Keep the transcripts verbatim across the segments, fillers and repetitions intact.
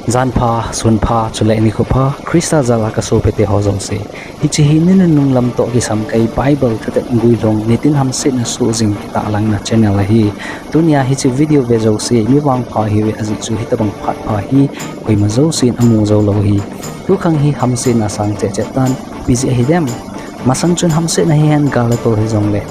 Janpha, sunpha, chule nikho pha, Christa jal a kasopite ho jouse. Hiche hi ninunung lam toh kisamkai Bible thutep guilhung nitin hamsetna soh jing kitahlangna channel ahi. Tunia hiche video ve jouse mi vangpha hiuve, ajeh chu hitobang phat pha hi koima jousen amu joulou ahi. Tukhang hi hamsetna asang cheh cheh tan, ipi jeh ahidem? Masang chun hamsetna hihen gal ato hijongle,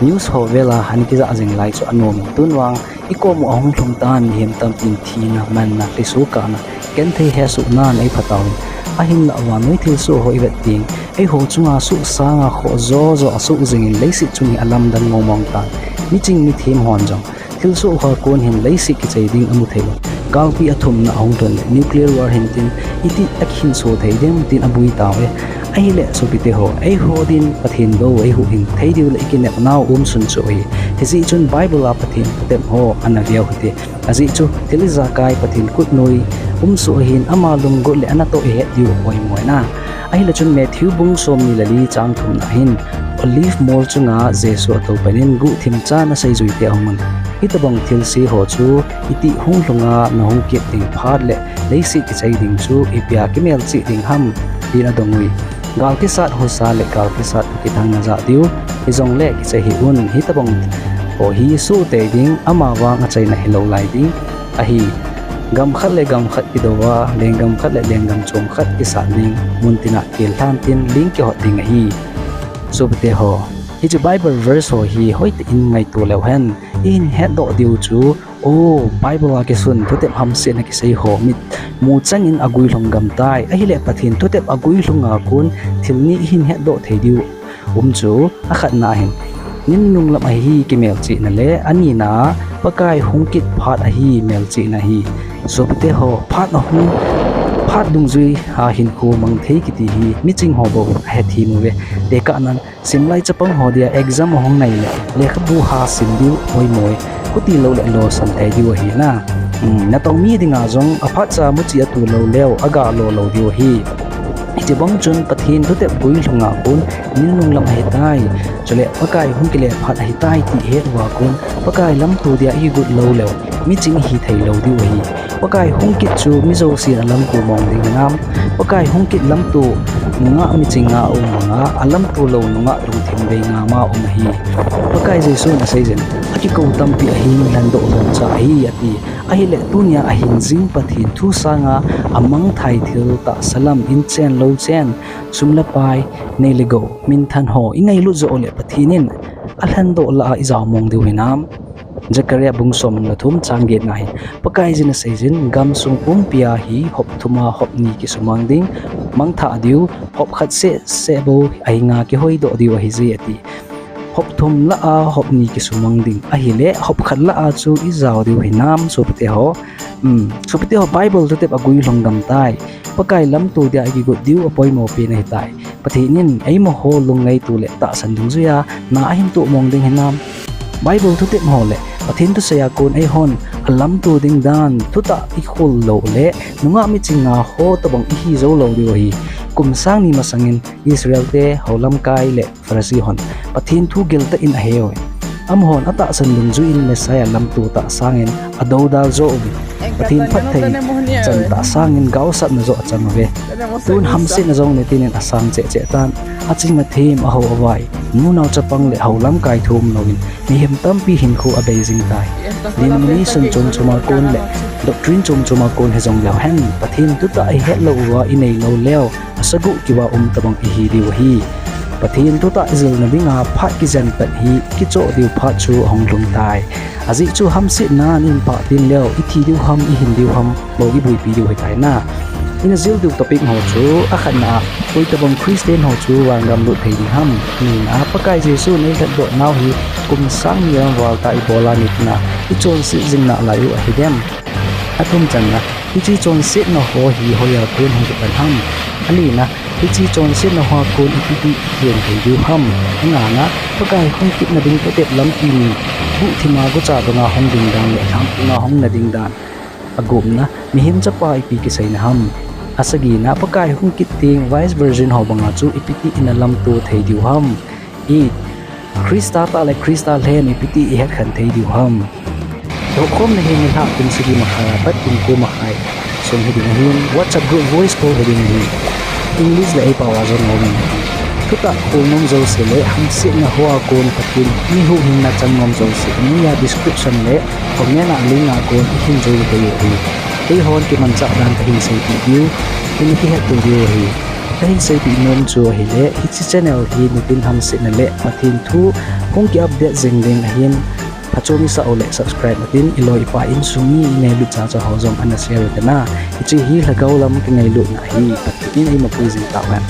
news ho vela ana kijah jing lai chu anom in, tun vang ikom u ahung lhung tan, mihem tampin thina, manna, lhiso kahna, genthei hesohnan eipha tauvin, ahinlah vannoi thilsoh ho ivet teng, eiho chunga soh sanga khoh jo jo asoh jingin leiset chung hi alamdang mong mong tan, miching mithem hon jong thilsoh hoa kon hin leiset kichai ding amu theilou. Galpi athumna ahung lhun le nuclear war hintin, iti akhinso thei dem tin abui tauve. Ahile sopite ho, eiho din Pathen bou eihuhhing thei diu le ikinepnau umsun chu ahi. Hijeh chun Bible a Pathen thutep ho ana veu hite. Ajeh chu thil ijakai Pathen khutnoi umsoh ahin, ama lunggot le anatoh ihet diu apoimo ahi. Ahile chun Matthew bung somni le li chang thumna hin, Olive mol chunga Jesu atou panin guhthim chan aseijuite ahungun, hitobang thilse ho chu itih hung lhunga nahung kit ding phat le leiset kichai ding chu ipia kimelchih ding ham, tin adongui. Gal kisat husa le gal kisat kithang najah diu, hijongle kichai hih un, hitobang ho hi soh tei ding, amavang achaina hilou lai ding ahi. Gam khat le gam khat kidouva, lenggam khat le lenggam chom khat kisat ding, muntina kel lhan tin ling kihot ding ahi. Sopite ho, hiche Bible verse ho hi hoitah in ngaito leu hen, ihin hetdoh diu chu, o, Bible a kisun thutep hamsetna kisei ho mit muchang in aguilhung gamtai, ahile Pathen thutep aguilhunga kon thil ni ihin hetdoh thei diu um chu, akhatna ahin, ninunung lam ahi kimelchihna le, anina, Pakai hung kit phat ahi melchihna ahi. Sopite ho, phat ahung, phat dungjui a hinkho mang thei kiti hi miching ho bou ahethem uve. Tekahnan, simlai chapang ho dia exam ahung nai le lekhabu ha sim diu apoimo e. Chuti lou le losam thei diu ahi na. Natong mi dinga jong aphatcha muchi atu lou leu aga lo lou diu ahi. Hiche bang chun Pathen thutep guilhunga kon ninunung lam ahitai, chule Pakai hung kile phat ahitai ti ihet uva kon Pakai lamto dia ikigot lou leu miching ihi thei lou diu ahi. Pakai hung kit chu mi jousen alamto mong ding hinam? Pakai hung kit lamto nungah miching nga um banga alamto lou nungah lungthim bei nga ma um ahi. Pakai Jesun aseijin, akikou tampi ahin lhendoh lhon cha ahi ati. Ahile tunia ahing jing Pathen thu sanga amangthai thil tahsa lam in chen lou chen, sum le pai, nei le gou, minthan ho ingailut joh uleh Pathen in alhendoh lah a ijao mong diu hinam? Zechariah bung somle thum chang getna hin Pakaiyin aseijin, gamsung pumpia hi hop thuma hop ni kisumang ding, mangthah diu, hop khat seh seh bou ahinga kihoidoh diu ahije ati. Hop thum lah a hop ni kisumang ding ahile hop khat lah a chu ijao diu hinam sopite ho? Sopite ho, Bible thutep agui lhung gamtai. Pakai lamto dia ikigot diu apoimo pen ahitai. Pathen in eimaho lungngaito leh tahsan dungjuia na ahin toh mong ding hinam? Bible thutep ho leh Pathen thusei a kon eihon alamto ding dan thutah ikhol lou leh nungah miching nga ho tobang ihi jou lou diu ahi. Kum sang ni masangin Israelte houlamkai leh Pharisee hon Pathen thu geltah in aheuvin, amahon atahsan dungjuiyin Messiah lamto tah sangin adoudal jo uvin, Pathen phatthei chan tah sangin gaosapna joh achang uve. Tun hamsetna jong nitin in asang cheh cheh tan, aching athem, ahao avai, nunao chapang leh houlamkai thum louvin mihem tampi hinkho abei jing tai. Denomination chom choma kon leh doctrine chom choma kon hijong leu hen, Pathen thutah ihet lou uva inei lou leu, asagoh kiuva um tobang ihi diu ahi. Pathen thutah ijilna dinga phat kijen pat hi ikichoh diu phat chu ahung lhung tai. Ajeh chu hamsetnan ihin phat tengleu ithi diu ham, ihin diu ham bou iboipi diu ahitai na. Ina jil diu topic ho chu, akhatna a, koi tobang Christian ho chu vangam lut thei ding ham? Anina, Pakai Jesun eilhatdoh nau hi kum sang ni lam val tah ibola nitin a ichonset jing nalai u ahidem? Athum channa, hiche chonsetna ho hi hoiya kon hung kipan ham? Alina, hiche chonsetna hoa kon ipi ti ikhen thei diu ham? Angana, Pakai hung kitna ding thutep lampi ni guhthima gucha banga hung ding dan leh lhangpunga hungna ding dan. Agupna, mihem chapa ipi kiseina ham? Asagina, Pakai hung kit teng vice virgin ho banga chu ipi ti ina lamto thei diu ham? Eight, Christa tah le Christa lhen ipi ti ihet khen thei diu ham? Dohkhomna hi nilhah kum sagi makhai a pat kum ko makhai song hiding ahin, WhatsApp group voice call hiding ahin. English le eipao a jong ngol ding ahi. Thutah khol nom jouse le hamsetna hoa kon Pathen mi huhhingna chang nom jouse, noiya description le comment a link a kon ihin join thei u ahi. Keihon kimanchah dan kahin seipeh diu, hin kihet thei diu ahi. Kahin seipeh nom chu ahile, hiche channel hi nitin hamsetna le Pathen thu hung ki update jing ding ahin, phachom isah u le subscribe utin, iloi ipai insung mi ingailut chacha ho jong ana share utin a. Hiche hi lhagao lam kingailutna ahi, Pathen in eimapui jing tauhen.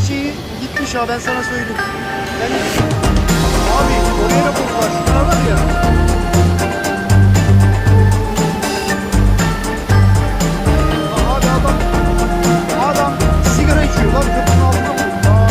Şey gitmiş ya, ben sana söyleyeyim. Yani, abi, oraya da buldular. Şunlar var ya. Abi adam, adam sigara içiyor lan. Köprünün altına vurdu. Aa.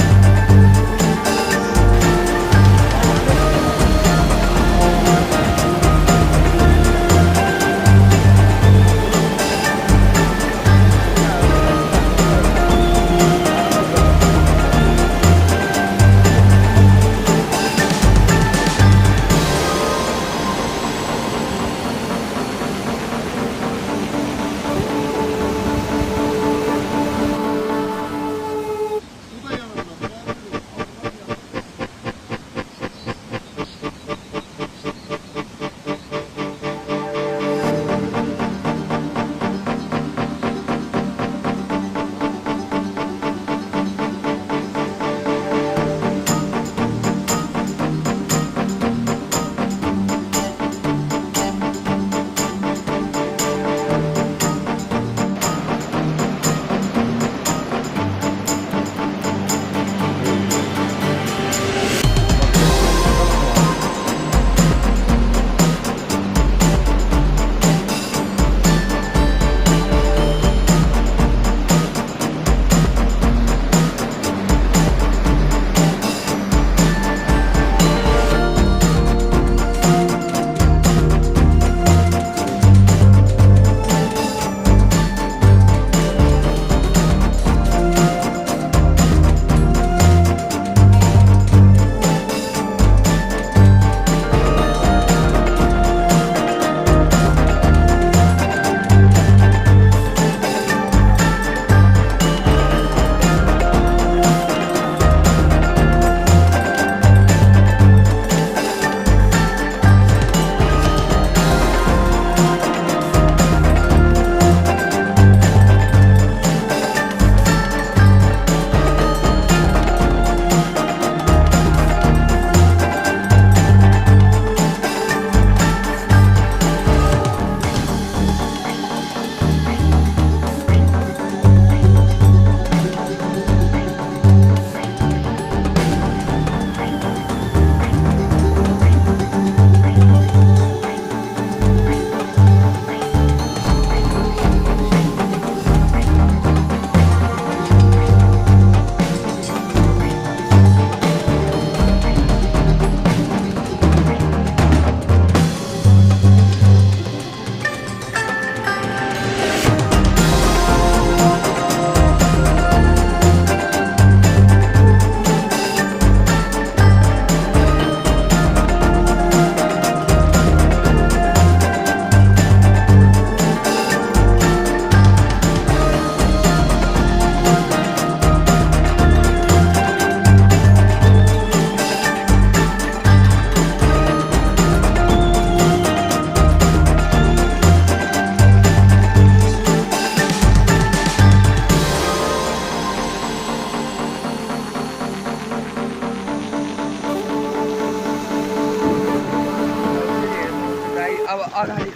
अब अगाडि,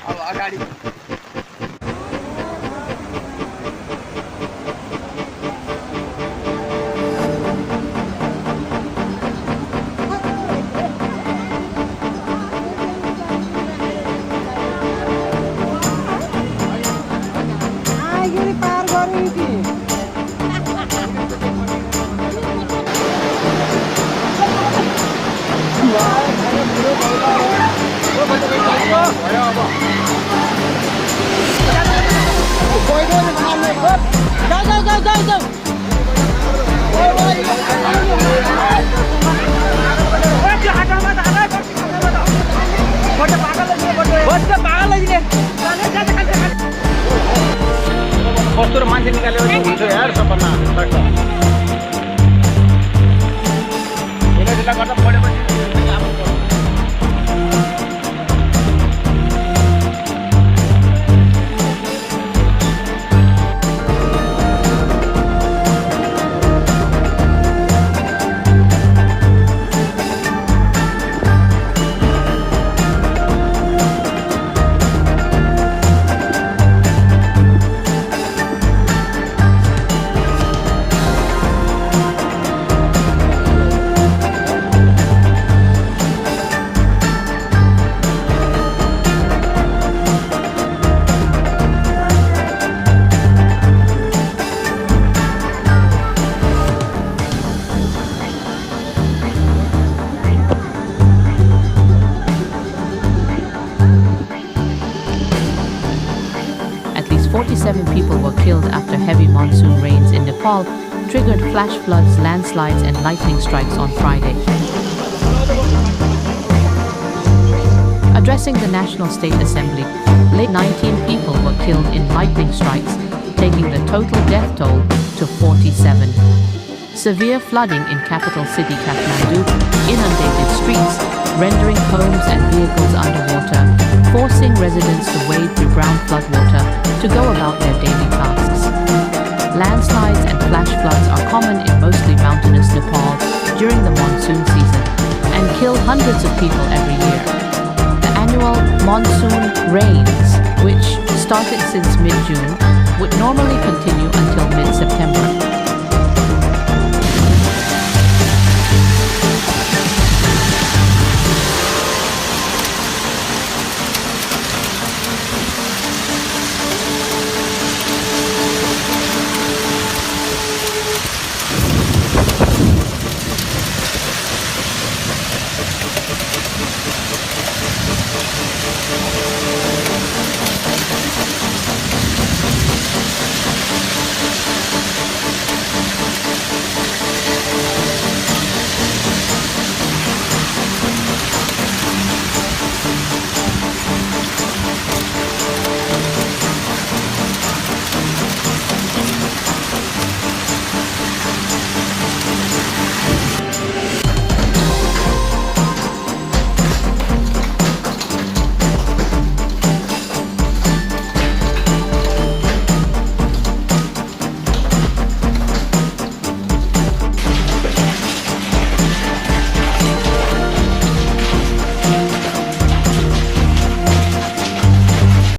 अब अगाडि। कस्तो र मान्छे निकाल्यो भने हुन्छ यार, सपना। ढिला ढिला गर्दा पढेपछि Nepal triggered flash floods, landslides, and lightning strikes on Friday. Addressing the National State Assembly, late nineteen people were killed in lightning strikes, taking the total death toll to forty-seven. Severe flooding in capital city Kathmandu inundated streets, rendering homes and vehicles underwater, forcing residents to wade through brown floodwater to go about their daily tasks. Landslides and flash floods are common in mostly mountainous Nepal during the monsoon season and kill hundreds of people every year. The annual monsoon rains, which started since mid-June, would normally continue until mid-September.